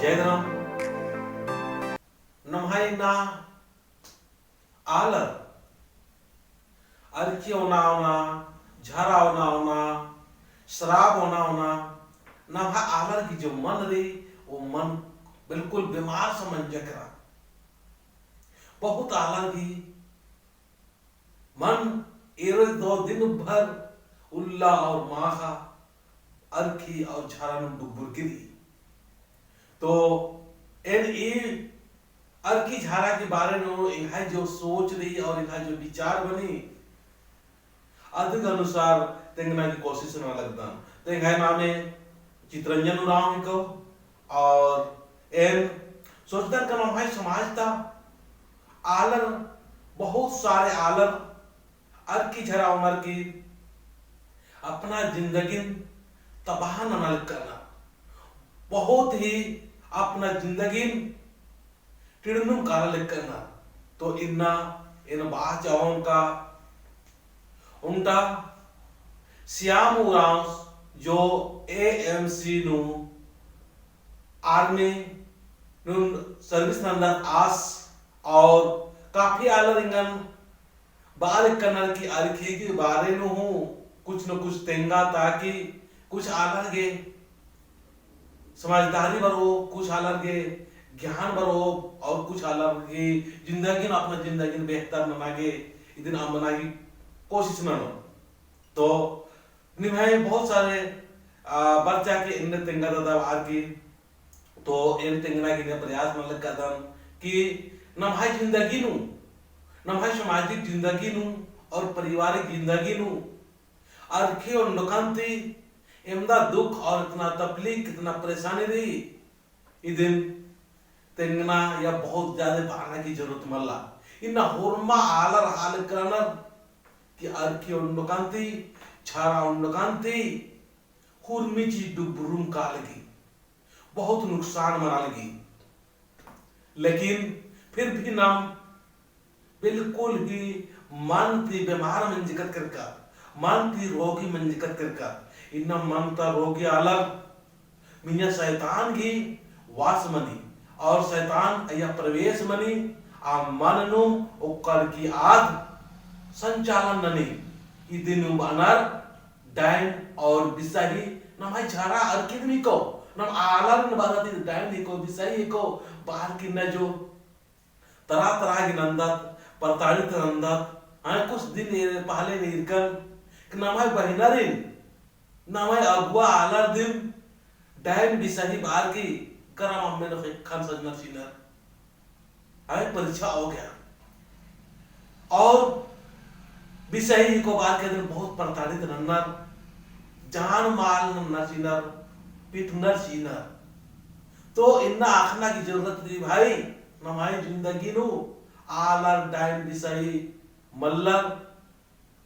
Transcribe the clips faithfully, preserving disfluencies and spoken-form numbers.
जय धर्म। नम्है इन्ना आलर अरखी ओना ओना, झरा ओना ओना, श्राप ओना ओना, नम्है आलर गही जो मन रई, वो मन बिल्कुल बीमार समान जकरा। बहुत आलर गही मन एरो दो दिन भर उल्ला और माखा अरखी और झरा नू डुबुरकी रई। तो एन ई अरखी झरा के बारे नू एंग्है जो सोच रई और एंग्है जो विचार बनी, अदि अनुसार तेंगना की कोशिश नना लगदन। तो एंग्है नामे चितरंजन उराँव हिको और एन सोचदन का नम्है समाज ता आलर, बहुत सारे आलर अरखी झरा ओनर की अपना जिंदगीन तबाह नना लक्कनर, बहुत ही अपना जिंदगीन टिड़नुम काला लक्कनर। तो इन्ना एन बआ चाहोन का ओन्टा श्याम उराँव जो एएमसी नू army नू service नंदत आस और काफी आलर एंगन बआ लक्कनर की अरखी के बारे नू हूँ कुछ न कुछ तेंगा, ताकि कुछ आलर गे समझदारी बरओ, कुछ आलर गे ज्ञान बरओ और कुछ आलर गे जिंदगीन, अपना जिंदगीन बेहतर नना गे इदिन अम्बना की कोशिश ननो। तो निम्है बहुत सारे, आ, बरचा के एन्ने तेंगा ददा आर की, तो एन तेंगना की इन्ने प्रयास नना लक्कदन कि नम्है जिंदगी नू, नम्है सामाजिक जिंदगी नू और पारिवारिक जिंदगी नू अरखी ओंडकन ती एवंदा दुख और इतना तकलीफ, कितना परेशानी रई, इदिन तेंगना या बहुत ज्यादा बअना की जरूरत मल्ला। इन्ना होरमा आलर हाल करनर कि अरखी ओंडकन ती, झरा ओंडकन ती, हुरमी ची डुबरुम कालगी, बहुत नुकसान मना लगी। लेकिन फिर भी नाम बिल्कुल ही मन ती बीमार मंजकत केरका, मन ती रोगी मंजकत केरका। इन्ना मन ता रोगी आलर मइय्याँ शैतान गही वास मनी, और शैतान अइय्या प्रवेश मनी, आ मन नू ओकर गही आद संचालन ननी। इदिन बअनर डायन और बिसाही। नम्है झरा अरखी दिम हिको, नम आलर नू बअदत डायन हिको, बिसाही हिको, बअर की इन्ना जो तरह तरह की नंदत, प्रताड़ित नंदत। हाँ, कुछ दिन ए-, पहले ने इरकन कि नम्है बहिनरिन, नम्है अगुवा आलर दिम डायन बिसाही बअर की गरम अम्मे नू ख़ेक्खन सजनर चिअनर। हाँ, परीक्षा हो गया। और बिसाही हिको बअर की अदिन बहुत प्रताड़ित नन्नर, जान माल नन्नर चिअनर, पिटनर चिअनर। तो इन्ना अख़ना की जरूरत रई भाई, नम्है जिंदगी नू आलर डायन बिसाही मल्लर,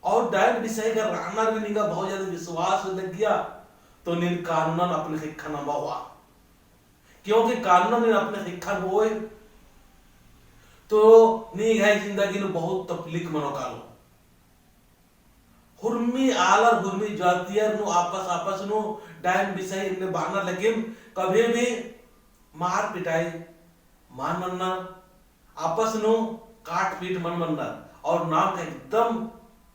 और डायन बिसाही का रअनर भी निंगा बहुत ज्यादा विश्वास लग्गिया, तो नीन कानूनन अपने ख़ेक्खन अम्बआ होआ। क्योंकि कानूनन नीन अपने ख़ेक्खन होओय, तो निंग्है जिंदगी नू बहुत तकलीफ मनो कालो। हुरमी आलर, हुरमी जातियर नू आपस, आपस नू डायन बिसाही इन्ने बअनर, लेकिन कभी भी मार पिटाई मल नन्नर, आपस नू काटपीट मल मन्नर, और नाम का एकदम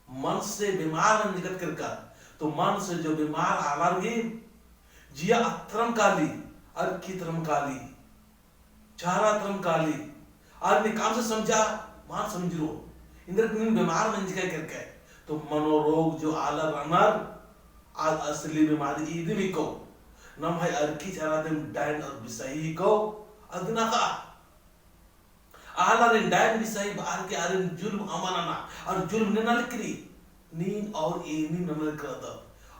मन से बीमार मंजकत केरका। तो मन से जो बीमार आलर गही जिया अतरम काली, अरखी तरम काली, झरा तरम काली, आर नी काम से समझा, मल समझरो, इन्द्र नीन बीमार मंजका केरका। तो मनोरोग जो आलर रअनर, आद असली बीमारी इदिम हिको, नम्है अरखी झरा दिम डायन और बिसाही हिको, अदिन अख़आ। आलरिन डायन बिसाही बअर की आरिन जुल्म अमा नना, और जुल्म नना लगी, नीन और एन ही नना लगदत,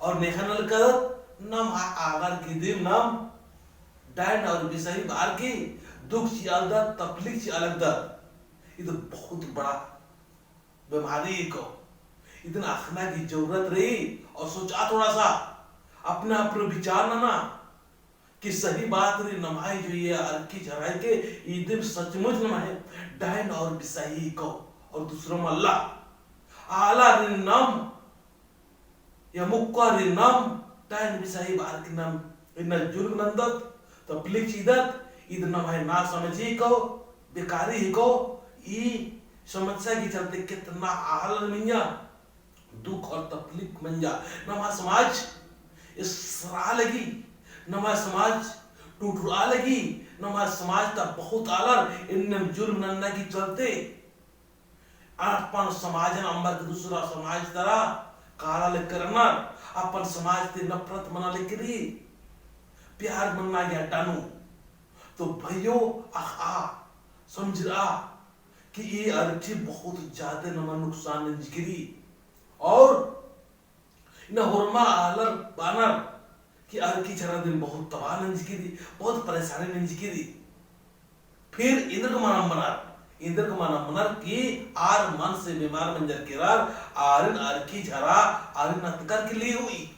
और नेखा नना लगदत, नम्है आलर गही दिम नाम डायन और बिसाही बअर की दुख चिआ लगदत, तकलीफ चिआ लगदत। इद बहुत बड़ा बीमारी हिको। इदिन अख़ना की जरूरत रई, और सोचा थोड़ा सा, अपने आप पर विचार नना, कि सही बात रई, नम्है जो ये अरखी झरा हिके, इदिम सचमुच नम्है डायन और बिसाही हिको, और दूसरो मल्ला। आलारिन नाम, या मुक्कारिन नाम, डायन बिसाही बअर की नाम, इन्ना जुल्म नन्दत, तकलीफ चिअदत, ईद नम्है ना समझी को, बेकारी ही को, ई समस्या के चलते कितना आलर मइय्याँ दुख और तकलीफ मंजा। नम्है समाज इसरा लगी, नम्है समाज टुटुरा लगी, नम्है समाज ता बहुत आलर इन्नेम जुल्म नन्ना के चलते अपन समाजन अम्बर के दूसरा समाज तरा काला लेकर रअनर, अपन समाज ती नफरत मना लेकरी, प्यार मन्ना गे अड्डा नू। तो भइयो, अख़आ समझरआ कि ई अरखी बहुत ज्यादा नमन नुकसान नंजकी रई। और इन्ना होरमा आलर बअनर कि अरखी झरा दिम बहुत तबाह नंजकी रई, बहुत परेशानी नंजकी रई। फिर इन्द्रक मना मनर, इन्द्रक मना मनर कि आर मन से बीमार मंजर केरर, आरिन अरखी झरा, आरिन अतकर के लिए हुई।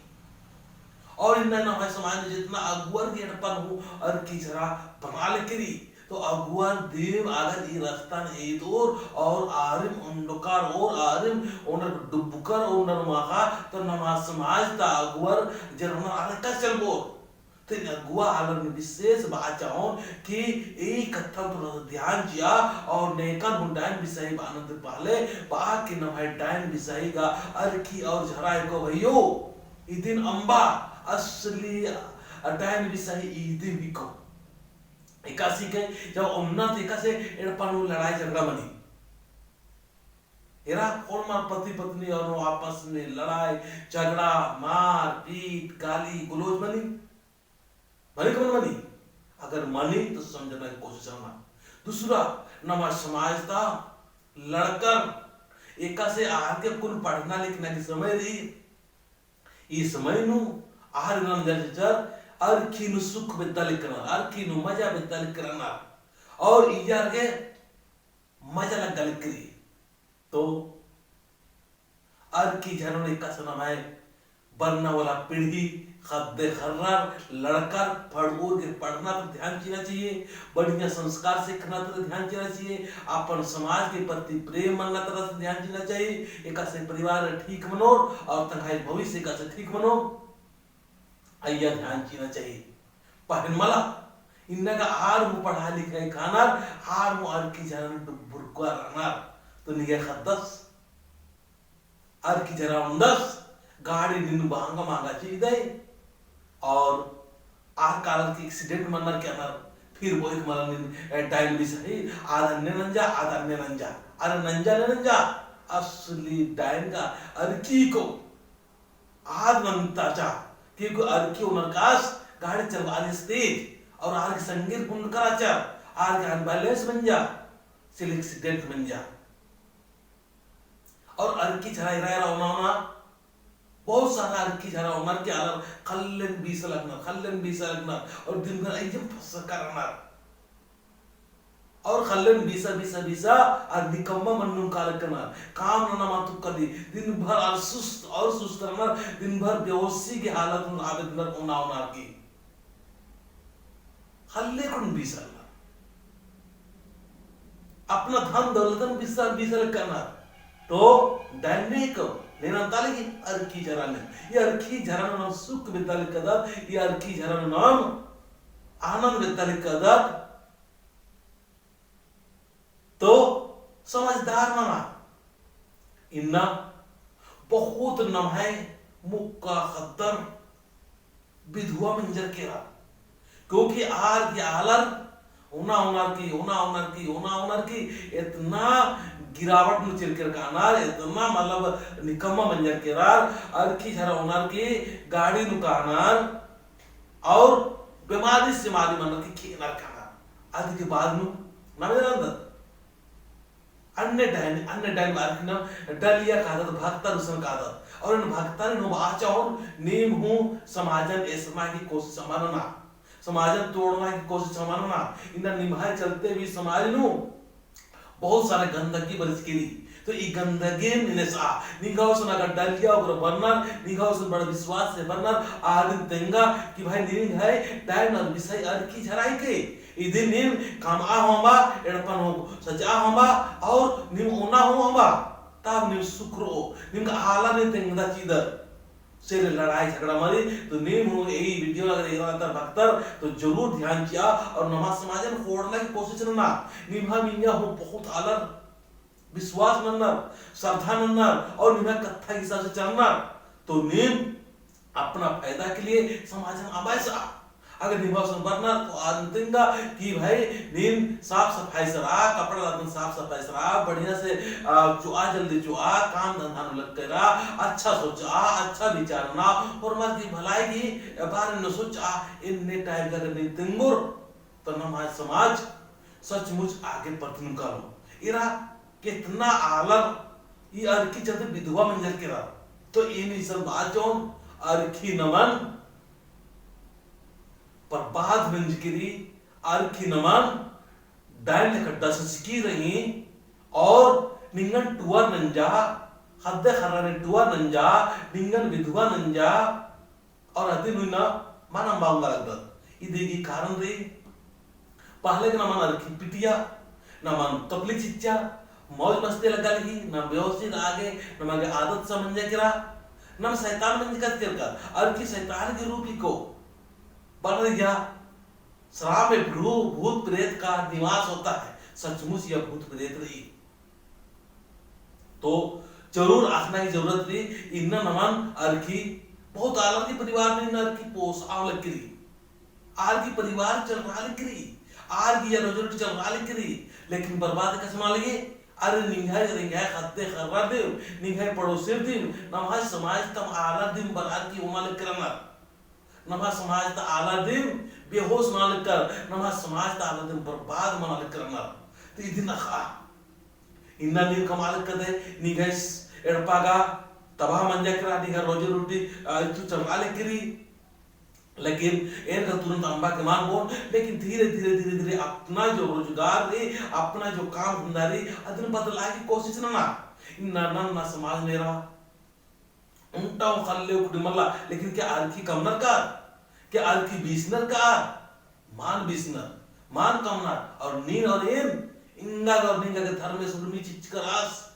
और इन्ना नम्है समाज नू जितना अगुवर गे एड़पन हूँ अरखी झरा बना लेकरी। तो अगुवर दिम अगर ई रस्ता नू एदोर और आरिम ओंडकर और आरिम ओनर डुबकर ओनर माखा, तो नम्है समाज ता अगुवर जेर ओनर आलर का चलबोर। तो अगुवा आलर नू विशेष बाचा ओन कि ई कत्थन थोड़ा सा ध्यान चिआ और नेकन हूँ डाइन बिसाही बअना ती पहले बआ कि नम्है डाइन बिसाही गा अरखी और झरा हिको भइयो। इदिन अम्बा असली डाइन बिसाही इदिन हिको। एकासे के जब ओन्ना तो एकासे एड़पा नू लड़ाई झगड़ा मनी। एरा कौन मार पति पत्नी और आपस में लड़ाई झगड़ा मार पीट गाली गलौज मनी। मनी का मल मनी? अगर मनी तो समझना की कोशिश करना। दूसरा, नम्है समाज ता लड़कर एकासे आर गे कुन पढ़ना लिखना की समय रई। ई समय नू आर नंजर चिच्चर अरखी नू सुख बेद्दा लिक्कनर, अरखी नू मजा बेद्दा लिक्कनर। और इयार गे मजा लग्गा लिक्करी। तो अरखी झरा नू एकासे नम्है बरना वाला पीढ़ी ख़द्द ख़र्रर लड़कर पढ़उर गे पढ़ना तर ध्यान चिअना चाहिए, बढ़िया संस्कार सीखना तर ध्यान चिअना चाहिए, अपन समाज के प्रति प्रेम मन्ना तरह से ध्यान चिअना चाहिए। एकासे परिवार ठीक मनोर और तंग्है भविष्य एकासे ठीक मनो। अइय्या ध्यान चिअना चाहिए। पहें मला, इन्ना गा आर हूँ पढ़ाई लिखाई कानर, आर हूँ अरखी झरा नू डुबुरका रअनर, तो निंग्है ख़द्दस, अरखी झरा ओन्दस, गाड़ी नीन महंगा महंगा चीज दई, और आर कालर की accident मन्नर की अनर, फिर बोइक मला नीन, ए, डाइन बिसाही, आद अन्ने नंजा, आद अन्ने नंजा, अरे नंजा ने नंजा, असली डाइन गा अरखी को आद नन्ता चा, क्योंकि अरखी ओनर कास गाड़ी चलबारिस तेज, और आर गे संगीर पुंडकर रहचर, आर गे unbalance मंजा, सिल accident मंजा। और अरखी झरा एरा एरा ओना ओना, बहुत सारा अरखी झरा ओनर की आलर ख़ल्लन बीसा लगनर, ख़ल्लन बीसा लगनर, और दिन भर अइय्यम फसका रअनर। और ख़ल्लन बीसा, बीसा, बीसा, आर निकम्मा मन्नुम कालकनर, काम नना मा तुक्कदी, दिन भर आर सुस्त और सुस्त रअनर, दिन भर बेहोशी की हालत नू रआ बेद्दनर ओना ओना की। ख़ल्ले कुन बीसा लगनर। अपना धन दौलतन बीसा, बीसा लगनर। तो डाइन ने को, ने नन्ता लगी अरखी झरा ने। ई अरखी झरा नू नाम सुख बेद्दा लगदत, ई अरखी झरा नू नाम आनंद बेद्दा लगदत। तो समझदार मना। इन्ना बहुत नम्है मुक्का ख़द्दर विधवा मंजर केरा। क्योंकि आर गे आलर ओना ओनर की, ओना ओनर की, ओना ओनर की, एतना गिरावट नू चल केरका रअनर, एतना मतलब निकम्मा मंजर केरर, अरखी झरा ओनर की गाड़ी नू कानर, और बेमारी सेमारी मनर की खेअनर कानर। अदि के बाद नू नमे रअदत। अन्ने डाइन, अन्ने डाइन बार की नाम डलिया कादत, भक्तर उसन कादत। और एन भक्तर नू बाचा ओन, नीम हूँ समाजन एसरना की कोशिश अमा नना। समाजन तोड़ना की कोशिश अमा नना। इन्ना निम्है चलते भी समाज नू बहुत सारे गंदगी बरचकी रई। तो ई गंदगी नीन एसआ, निंग्है गुसन अगर डलिया उग्र बरनर, निंग्है गुसन बड़ा विश्वास से बरनर, आदिन तेंगा कि भाई निंग्है डाइन और बिसाही अरखी झरा हिके। इदिन नीम कमआ हूँ अम्बा, एड़पन हूँ सजआ हूँ अम्बा, और नीम ओना हूँ अम्बा, तब नीम सुख रओ, नीम आलर नीम तेंगदा चिदर। चले लड़ाई झगड़ा मनी। तो नीम हूँ एई video अगर एरा तर भक्तर तो जरूर ध्यान चिआ और नम्है समाजन खोड़ना की कोशिश नना। निम्है मइय्याँ हूँ बहुत आलर विश्वास नन्नर, श्रद्धा नन्नर और निम्है कत्था हिसाब से चलनर। तो नीम अपना फायदा के लिए समाजन अम्बा एसआ। अगर निम्है असन बरनर तो आदिन तिंगा कि भाई नीन साफ सफाई से रआ, कपड़ा लत्तन साफ सफाई से रआ, बढ़िया से, आ, चोआ जल्दी चोआ, काम धंधा नू लग के रआ, अच्छा सोचआ, अच्छा विचार नना, होरमर की भलाई की बारे नू सोचआ, इन्ने type का अगर नीन तिंगोर तो नम्है समाज सचमुच आगे बढ़तिन कालो। एरा केतना आलर ई अरखी चलते विधवा मंजर केरा। तो एन इसन बाचोन अरखी नमन बर्बाद मंजकी रई, अरखी नमन डाइन लेखा डसचकी रई और निंगन टुअर नंजा, ख़द्द ख़र्रा नीन टुअर नंजा, निंगन विधवा नंजा, और अदिन हुई ना मन अम्बा ओंगा लगदत। इदी गही कारण रई, पहले के नमन अरखी पिटिया, नमन तपली चिच्चा, मौज मस्ती लग्गा लगी, नम व्यवस्थित आगे, नमा गे आदत सा मंजा केरा, नम शैतान मंजका केरका, अरखी शैतान के रूप हिको, बन रहिया, श्राप में भू-, भूत प्रेत का निवास होता है। सचमुच यह भूत प्रेत रई। तो जरूर अख़ना की जरूरत रई, इन्ना नमन अरखी, बहुत आलर की परिवार नू इन्ना अरखी पोसआ लगी रई। आर की परिवार चलरआ लगी रई, आर की या रोजी रोटी चलरआ लगी रई, लेकिन बर्बाद कस मना लगी, अरे निंग्है, निंग्है ख़द्द ख़र्रा दिम, निंग्है पड़ोसी दिम, नम्है समाज ता आलर दिम बरअर की ओना लगी रअनर। नम्है समाज ता आलर दिम बेहोश मना लगी रअनर, नम्है समाज ता आलर दिम बर्बाद मना लगी रअनर। तो इदिन अख़आ। इन्ना नीन कमआ लगी रअदय, निंग्है एड़पा गा तबाह मंजा केरा, निंग्है रोजी रोटी, आ, इत्तु चलरआ लगी रई। लेकिन एन गा तुरंत अम्बा के मल बओन, लेकिन धीरे, धीरे, धीरे, धीरे अपना जो रोजगार रई, अपना जो काम धंधा रई, अदिन बदलआ की कोशिश नना। इन्ना नन्ना समाज नू एरा ओन्टा हूँ ख़ल्ल उखड़ी मल्ला, लेकिन का अरखी कमनर का? का अरखी बीसनर का? मल बीसनर, मल कमनर, और नीन और एन, एंगा और निंगा गे धर्मेस उर्मी चिच्चका रअस,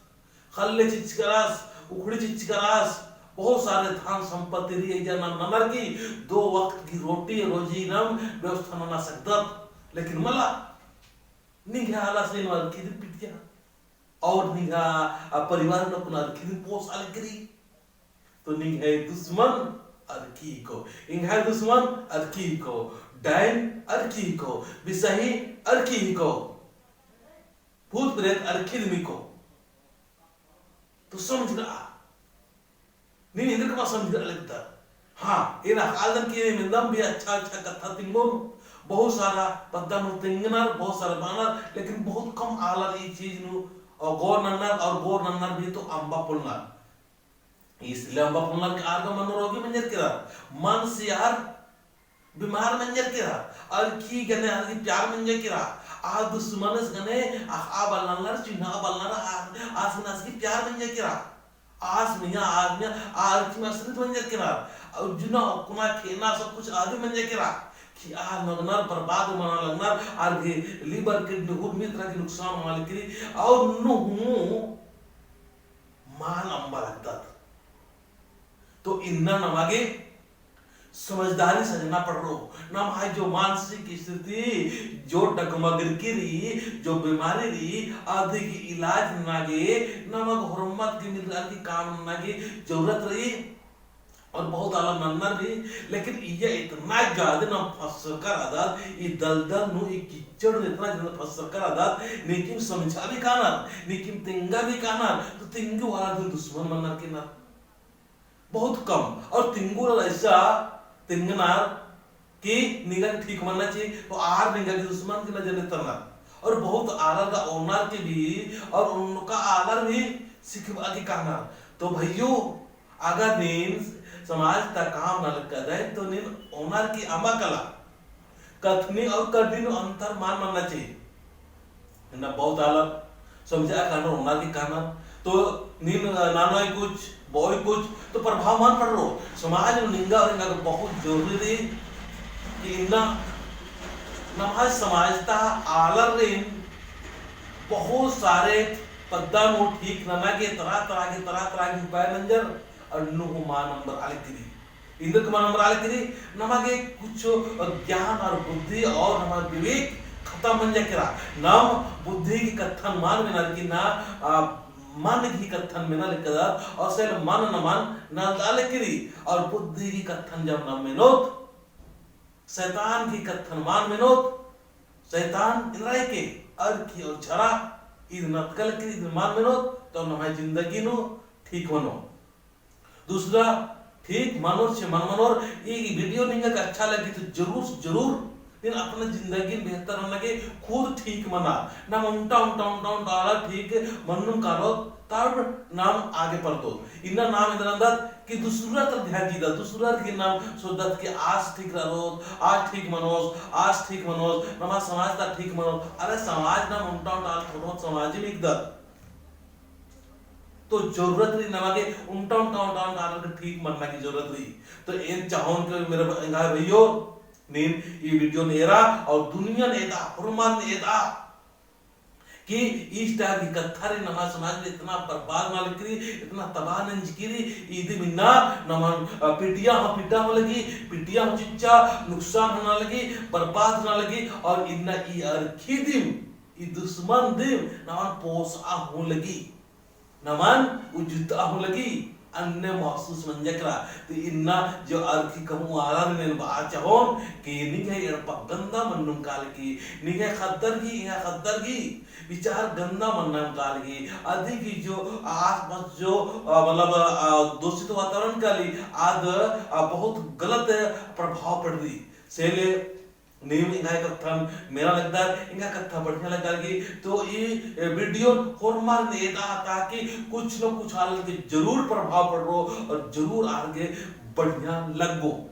ख़ल्ल चिच्चका रअस, उखड़ी चिच्चका रअस, बहुत सारे धन संपत्ति रई, इजा नम ननर की दो वक्त की रोटी, रोजी नम व्यवस्था नना सकदत, लेकिन मला, निंग्है आलस नू अरखी दिम पिटिया। और निंग्है, आ, परिवार नू अक्कुन अरखी दिम पोसआ लगी रई। तो निंग्है दुश्मन अरखी हिको, एंग्है दुश्मन अरखी हिको, डाइन अरखी हिको, बिसाही अरखी हिको, भूत प्रेत अरखी दिम हिको। तो समझरआ। नीन एन्देर कमआ समझरआ लगदर। हाँ, एन अख़आ लगदन कि एन मेंदम भी अच्छा अच्छा कत्था तिंगोन, बहुत सारा पद्दा नू तिंगनर, बहुत सारा बअनर, लेकिन बहुत कम आलर ई चीज नू, अ, गौर नन्नर और गौर नन्नर भी तो अम्बा पोल्लनर। इसलिए अम्बा पोल्लनर कि आर गा मनोरोगी मंजर केरर, मन से आर बीमार मंजर केरा, अरखी गने आर गही प्यार मंजर केरा, आ दुश्मनस गने अख़आ बलनर, चिन्हआ बलनर, आ, आस गने आस गही प्यार मंजर केरा, आस मइय्याँ, आस मइय्याँ, आ अरखी में आश्रित मंजर केरा, और जुना ओक्कना खेना सब कुछ आदि मंजर केरा, कि आ नगनर बर्बाद मना लगनर, आर गही liver kidney हूँ मित्र की नुकसान मना लगी रई, और नूहूँ मान अम्बा लगदत। तो इन्ना नमा गे समझदारी सजना पड़रो। नम्है जो मानसिक स्थिति, जो डगमगरकी रई, जो बीमारी रई, अदी गही इलाज नना गे, नमा गे होरमत गही मिलरअर की काम नना गे जरूरत रई। और बहुत आलर नन्नर भी, लेकिन इया इतना ज्यादा नम फंसरका रअदत, ई दलदल नू, ई कीचड़ नू इतना ज्यादा फंसरका रअदत, नीकिम समझा भी कानर, नीकिम तिंगा भी कानर, तो तिंगु वाला दिम दुश्मन मनर केनर। बहुत कम। और तिंगुर ऐसा तिंगनर कि निंगा ठीक मन्ना चाही, तो आर निंगा की दुश्मन की नजर नू तरनर। और बहुत आलर गा ओनर की भी, और उनका आलर भी सिखबआ की कहनर। तो भइयो, अगर नीन समाज ता काम नना लगदय, तो नीन ओनर की अमा कला। कथनी और करनी नू अंतर मान मन्ना चाही। इन्ना बहुत आलर समझा कानर, ओनर की कानर। तो नीन, अ, नानोय कुछ, बओय कुछ, तो प्रभाव मल पड़रो। समाज नू निंगा और एंगा गे बहुत जरूरी रई कि इन्ना नम्है समाज ता आलर रई बहुत सारे पद्दा नू ठीक नना गे तरह तरह के, तरह तरह के उपाय नंजर। अन्नु हूँ मल नंबर आले किरी। इन्दर के मल नंबर आले किरी, नमा गे कुछ ज्ञान और बुद्धि और नमा विवेक खतम मंजा केरा। नम बुद्धि की कत्थन मल मेनर की ना, आ, मन की कत्थन मेना लगदत, और सेल मन नमन नलदआ लगी किरी, और बुद्धि की कत्थन जब नम मेनोत, शैतान की कत्थन मल मेनोत, शैतान इन्द्रा हिके, अरखी और झरा, ईद नतकल की ईद मल मेनोत, तो नम्है जिंदगी नू ठीक मनो। दूसरा, ठीक मनोर छे मल मनोर, ई video निंगा के अच्छा लगी तो जरूर से जरूर नीन अपना जिंदगी बेहतर होना के खुद ठीक मना। नम उन्टा, उन्टा, उन्टा, उन्टा आलर ठीक मन्नुम कालोत, तब नम आगे परदोत। इन्ना नम इन्द्रा नन्दत कि दूसरा तर ध्यान चिदत, दूसरा की नम सोचदत कि आस ठीक रओत, आस ठीक मनोस, आस ठीक मनोस, नमा समाज ता ठीक मनोस। अरे समाज नम उन्टा, उन्टा आलर थोड़ो समाज ही मिकदत। तो जरूरत रई नमा गे उन्टा, उन्टा, उन्टा, उन्टा आलर के ठीक मन्ना की जरूरत रई। तो एन चाहोन कि मेरे ब-, एंग्है भइयो, नीन ई video नू एरा और दुनिया नू एदा, होरमर नू एदा कि इस type की कत्था रई नमा समाज नू इतना बर्बाद मना लगी किरी, इतना तबाह नंजकी रई, ईदिम इन्ना नमन, अ, पिटिया हूँ पिटा होना लगी, पिटिया हूँ चिच्चा, नुकसान होना लगी, बर्बाद होना लगी, और इन्ना ई अरखी दिम, ई दुश्मन दिम नमन पोसआ हूँ लगी। नमन उज्जुतआ हूँ लगी, अन्ने महसूस मंजा केरा। तो इन्ना जो अरखी कहूँ आलर नू एन बआ चाहोन कि निंग्है एड़पा गंदा मन्नुम काल की, निंग्है ख़द्दर की, एंग्है ख़द्दर की विचार गंदा मन्नुम काल की, अदी की जो आसपास जो, अ, मतलब, अ, दूषित वातावरण काली, आद, अ, बहुत गलत प्रभाव पड़री। सेले नीम एंग्है कत्थन मेना लगदर, एंग्है कत्था बढ़िया लग्गा लगी, तो ई, ए, video होरमर नू एदा, ताकि कुछ न कुछ आलर के जरूर प्रभाव पड़रो और जरूर आर गे बढ़िया लग्गो।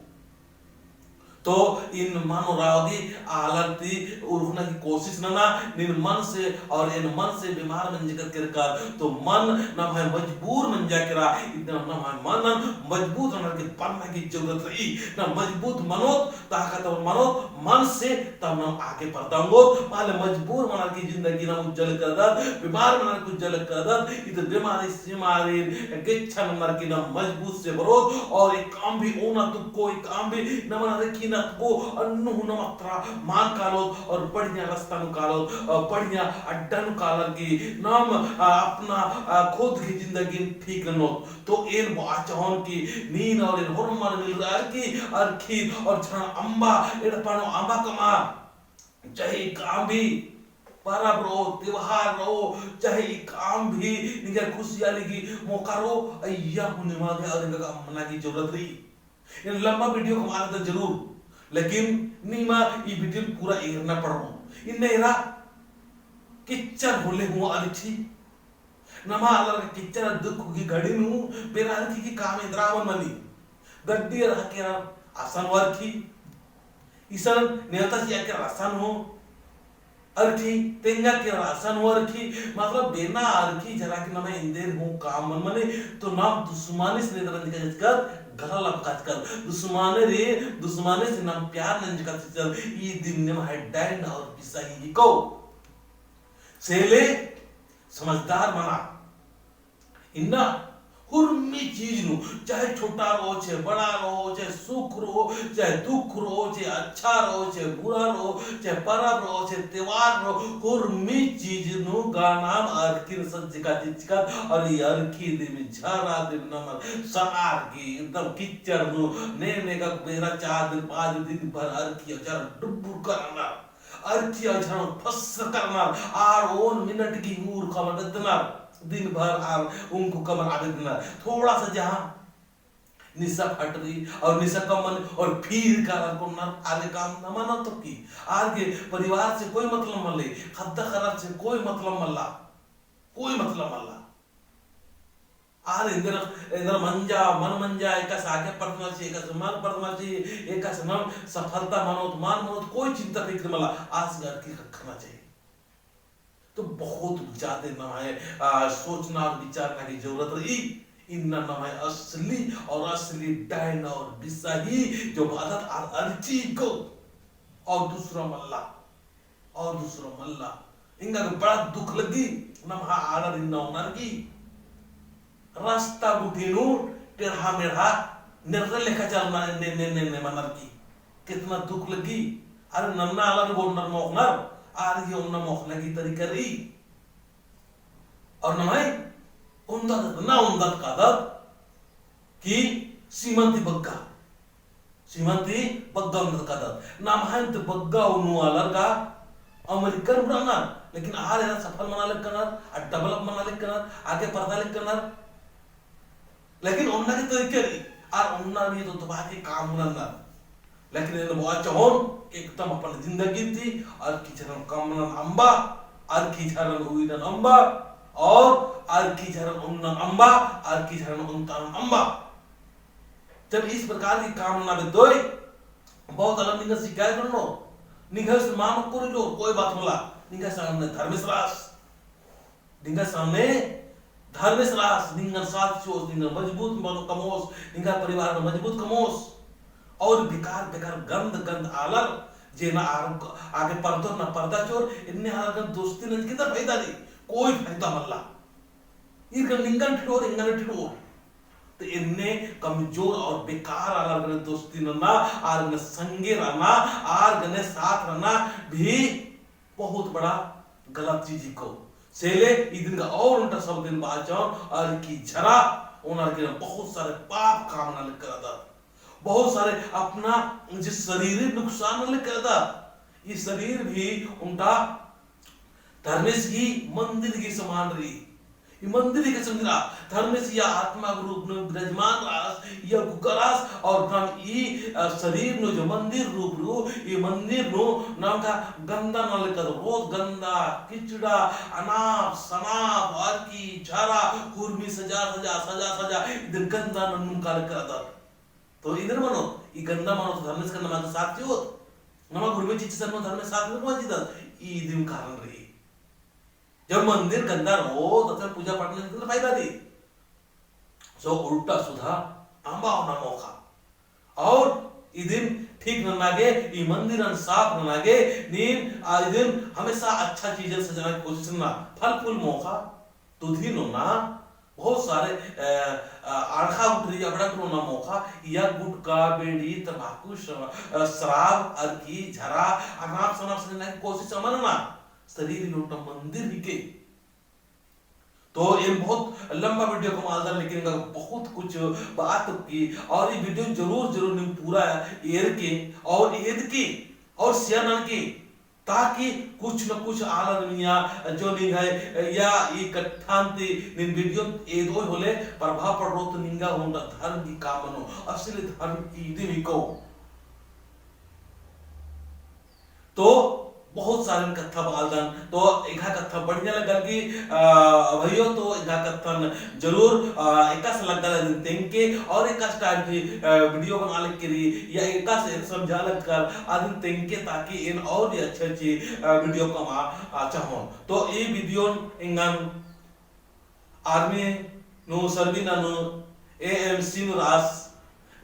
तो नीन मनो राव दी आलर ती उरखना की कोशिश नना, नीन मन से और एन मन से बीमार मंजकत केरकर, तो मन नम्है मजबूर मंजा केरा, इतना नम्है मनन मजबूत ननर की बनना की जरूरत रई। ना मजबूत मनोत, ताकतवर मनोत, मन से तब नम आगे परदआ ओंगोत। माले मजबूर मनर की जिंदगी नम उज्जा लगदत, बीमार मनर की उज्जा लगदत, इद बीमारी सीमारी गेच्छा ननर की नम मजबूत से बरओत, और एकअम भी ओना तुक्को, एकअम भी नमन अरखी नतको, अन्नु हूँ नम अतरा मल कालोत, और बढ़िया रस्ता नू कालोत, और बढ़िया अड्डा नू कालर की नम, आ, अपना, आ, खुद की जिंदगी ठीक ननोत। तो एन बआ चाहोन कि नीन और एन होरमर मिलर की अरखी और झंडा अम्बा एड़पा नू अम्बा कमआ, चाहे एकअम भी परब रओ, त्योहार रओ, चाहे एकअम भी निंग्है खुशियाली की मौका रओ, अइय्या हूँ निमा गे और एंगा गे अम्बना की जरूरत रई। एन लम्बा video कमआ लगदन जरूर, लेकिन निमा ई video पूरा एरना पड़रो। इन्ना एरा किच्चर होले हूँ अरखी। नमा आलर किच्चर दुख की घड़ी नू बेरा अरखी की काम एन्दरा मल मनी। गड्डी अरखा केरा असन अरखी। इसन नेवता चिआ केरा असन हूँ अरखी, तेंगा केरा असन हूँ अरखी। मतलब बेना अरखी झरा की नमा एन्देर हूँ काम मल मनी। तो नाम दुश्मनी से नेदर नंजका चिचकत, गला लपका चिचकत। दुश्मनी रे, दुश्मनी से नाम प्यार नंजका चिचकत। ई दिम निम्है डाइन और पिसाही हिको। सेले समझदार मना। इन्ना हुरमी चीज नू, चाहे छोटा रओ, चाहे बड़ा रओ, चाहे सुख रओ, चाहे दुख रओ, चाहे अच्छा रओ, चाहे बुरा रओ, चाहे परब रओ, चाहे त्योहार रओ, हुरमी चीज नू गा नाम अरखिन सज्जका चिचकत। और ई अरखी दिम झरा दिम नमन सनार की एकदम किच्चर नू ने ने का बेरा चार दिन पाँच दिन भर अरखी और झरा डुबुर करना। अरखी और झरा फस करना, आर ओन मिनट की हूँ उरखा मल बेद्दनर, दिन भर आर उंगु कमर आबेद्दनर। थोड़ा सा जहाँ निसा फटरी और निसा कम मनी और फिर कालर कोन्नर, आर गे काम नमन तो की, आर गे परिवार से कोई मतलब मल्ला, ख़द्द ख़र्रर से कोई मतलब मल्ला, कोई मतलब मल्ला। आर एन्देर, एन्देर मंजा, मल मंजा, एकासे आगे बढ़ना चाहिए, एकासे मल बढ़ना चाहिए, एकासे नम सफलता मनोत, मल मनोत, कोई चिंता फिक्र मला, आस गे अरखी ख़क्खरना चाहिए। तो बहुत ज्यादा नम्है, आ, सोचना और विचारना की जरूरत रई। इन्ना नम्है असली और असली डाइन और बिसाही जो बअदत आर अरखी को और दूसरा मल्ला। और दूसरा मल्ला। एंगा गे बड़ा दुख लग्गी, नम्है आलर इन्ना ओनर की रस्ता गुट्ठी नू टेढ़ा मेढ़ा नेर्रे लेखा चलना ने, ने, ने, ने मनर की। कितना दुख लगी। अरे नन्ना आलर बो ओन्नर मोख़नर, आर गे ओन्ना मोख़ना की तरीका रई। और नम्है ओन्दत, ना ओन्दत कादत कि सीमन ती बग्गा। सीमन ती बग्गा ओन्दत कादत। नम्है ती बग्गा ओन्नू आलर गा अमेरिकन उड़ानर, लेकिन आर एरा सफल मना लेकनर, आ develop मना लेकनर, आगे परदा लेकनर। लेकिन ओन्ना गे तरीका रई, आर ओन्ना गे तो दबा के काम नन्नर। लेकिन एन बआ चहोन एकदम अपन जिंदगी ती अरखी झरन कमनन अम्बा, अरखी झरन उइनन अम्बा, और अरखी झरन ओन्नन अम्बा, अरखी झरन ओन्तानन अम्बा। जब इस प्रकार की काम नना बेद्दोय, बहुत आलर निंगा शिकायत ननोर, निंगा से मान कोरिलोर, कोई बात होला, निंगा सामने धर्मेस रअस। निंगा सामने धर्मेस रअस, निंगन साथ चिओस, निंगन मजबूत मनो कमोस, निंगा परिवार मजबूत कमोस। और बेकार, बेकार गंद, गंद आलर, जे ना आर-, आगे परदोर ना परदा चिओर, एन्ने आलर गने दोस्ती नंजकी ता फायदा नहीं, कोई फायदा मल्ला। ईर गने निंगन ठिठोर, एंगन ठिठोर। तो एन्ने कमजोर और बेकार आलर गने दोस्ती नन्ना, आर गने संगे रहना, आर गने साथ रहना भी बहुत बड़ा गलत चीज हिको। सेले इदिन गा और ओन्टा सब दिन बाचन, अरखी झरा, ओनर गे बहुत सारे पाप काम नना लेकर अदत। बहुत सारे अपना जे शरीर नुकसान नना लेकर अदत। ई शरीर भी ओन्टा धर्मेस गही मंदिर गही समान रई। ई मंदिर गही समान रई। धर्मेस या आत्मा के रूप में विराजमान रअस, या गुकर रअस, और धर्म ई, अ, शरीर नू जो मंदिर रूप रऊ, ई मंदिर नू नमका गंदा नना लेकर, रोज गंदा, किचड़ा, अनाप, सनाप, अरखी, झरा, हुरमी सजा, सजा, सजा, सजा, इदिन गंदा नन्नुम काले कर अदत। तो इदिन मनो, ई गंदा मनो तो धर्मेस का नमा के साथ चिओत। नमा हुरमी चिच्चस अन्नु धर्मेस साथ में कमा चिदत, इदिन कारण रई। जब मंदिर गंदा रओ, तो फिर पूजा पाठ नंजकी ता फायदा नहीं। So उल्टा सुधा अम्बा ओना मोख़ा। और इदिन ठीक नना गे, ई मंदिरन साफ नना गे, नीन, आ, इदिन हमेशा अच्छा चीजन सजाना की कोशिश नना। फल फूल मोख़ा, तुधि नू ना, बहुत सारे, अ, अ, आड़खा उठरी अबड़ा नू ना मोख़ा, या गुटखा, बेड़ी, तम्बाकू, श-, अ, शराब, अरखी, झरा, अनाप सनाप सजाना की कोशिश अमा नना। शरीर ही ओन्टा मंदिर हिके। तो एन बहुत लंबा video कमआ लगदन, लेकिन एंगा बहुत कुछ बात की, और ई video जरूर, जरूर नीम पूरा एरके और एदके और share ननके, ताकि कुछ न कुछ आलर मइय्याँ जो निंग्है या ई कत्थन ती नीन video एदोय होले प्रभाव पड़रओ, तो निंगा ओन्टा धर्म की काम मनो, असली धर्म इदिम हिको। तो बहुत सारे कत्था बआ लगदन, तो एंग्है कत्था बढ़िया लग्गा लगी, अ, भइयो, तो एंग्है कत्थन जरूर, अ, एकासे लग्गा लगी अदिन तेंगके, और एकासे type की, अ, video बनआ लगी रई, या एकासे समझआ लगी कर अदिन तेंगके, ताकि एन और भी अच्छी अच्छी, अ, video कमआ, अ, चहोन। तो ई video एंगन Army नू service ननू AMC नू रअस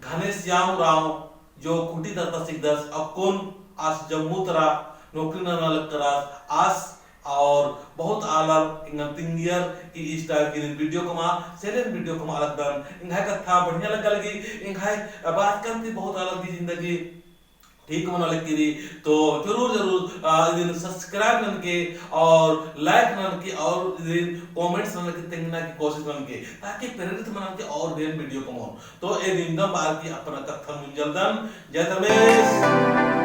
घनश्याम उराँव जो खूँटी तरता सिकदस, अक्कुन आस जम्मू तरा नौकरी नना लगदस आस, और बहुत आलर एंगन तिंगियर कि इस type की video कमआ, सेले एन video कमआ लगदन। एंग्है कत्था बढ़िया लग्गा लगी, एंग्है बाचकन ती बहुत आलर की जिंदगी ठीक मना लगी रई, तो जरूर, जरूर, आ, इदिन subscribe ननके और like ननके और इदिन comments ननके तेंगना की कोशिश ननके, ताकि प्रेरित मनन के और भी video कमओन। तो एन इवंदम बअर की अपन कत्थन मुंजअदन। जय धर्मेस।